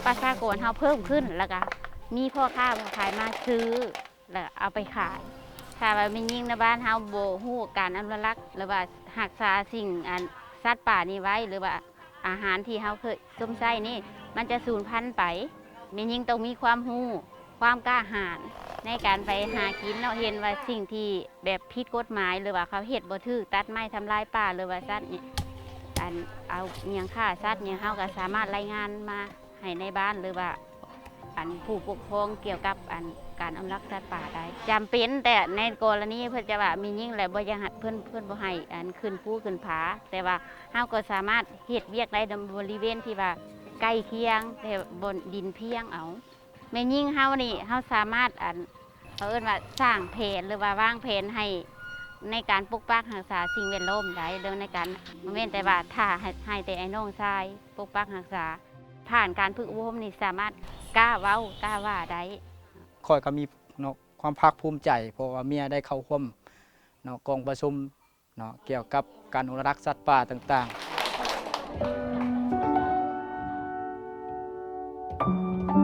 ປະຊາກອນເຮົາເພີ່ມຂຶ້ນ ແລ້ວກະມີພໍ່ຄ້າພໍ່ຂາຍມາຊື້ ແລ້ວເອົາໄປຂາຍ. ຖ້າວ່າແມ່ຍິງໃນບ້ານເຮົາບໍ່ຮູ້ການອະນຸລັກ ຫຼືວ່າຮັກສາສິ່ງອັນສັດປ່ານີ້ໄວ້ ຫຼືວ່າອາຫານທີ່ເຮົາເຄີຍຊົມໃຊ້ນີ້ ມັນຈະສູນພັນໄປ. ແມ່ຍິງຕ້ອງມີຄວາມຮູ້ ຄວາມກ້າຫານໃນການໄປຫາກິນເນາະ. ເຫັນວ່າສິ່ງທີ່ແບບຜິດກົດໝາຍ ຫຼືວ່າເຂົາເຮັດບໍ່ຖືກ ຕັດໄມ້ທຳລາຍປ່າ ຫຼືວ່າສັດນີ້ ອັນເອົາຫຍັງຂ້າສັດຫຍັງ ເຮົາກໍສາມາດລາຍງານມາໃຫ້ໃນບ້ານ ຫຼືວ່າອັນຜູ້ປົກຄອງກ່ຽວກັບອັນການອະນຸລັກສັດປ່າໄດ້. ຈຳເປັນແຕ່ໃນກໍລະນີເພິ່ນຈະວ່າແມ່ຍິງແຫຼະ ບໍ່ຢາກໃຫ້ເພິ່ນ ເພິ່ນບໍ່ໃຫ້ອັນຂຶ້ນພູຂຶ້ນຜາ ແຕ່ວ່າເຮົາກໍສາມາດເຮັດວຽກໄດ້ໃນບໍລິເວນທີ່ວ່າໃກ້ຄຽງ ແຕ່ບ່ອນດິນພຽງເອົາ. ແມ່ຍິງເຮົານີ້ ເຮົາສາມາດ ອັນ ເຂົາເອີ້ນວ່າສ້າງແຜນ ຫຼືວ່າວາງແຜນໃຫ້ໃນການປົກປັກຮັກສາສິ່ງແວດລ້ອມໄດ້ ແລ້ວໃນການ ບໍ່ແມ່ນແຕ່ວ່າຖ້າໃຫ້ ໃຫ້ແຕ່ອ້າຍນ້ອງຊາຍປົກປັກຮັກສາ. ຜ່ານການຝຶກອົບຮົມນີ້ ສາມາດກ້າເວົ້າກ້າວ່າໄດ້. ຂ້ອຍກໍມີເນາະ ຄວາມພາກພູມໃຈ ເພາະວ່າເມຍໄດ້ເຂົ້າຮ່ວມເນາະ ກອງປະຊຸມ ເນາະ ກ່ຽວກັບການອະນຸລັກສັດປ່າຕ່າງໆ.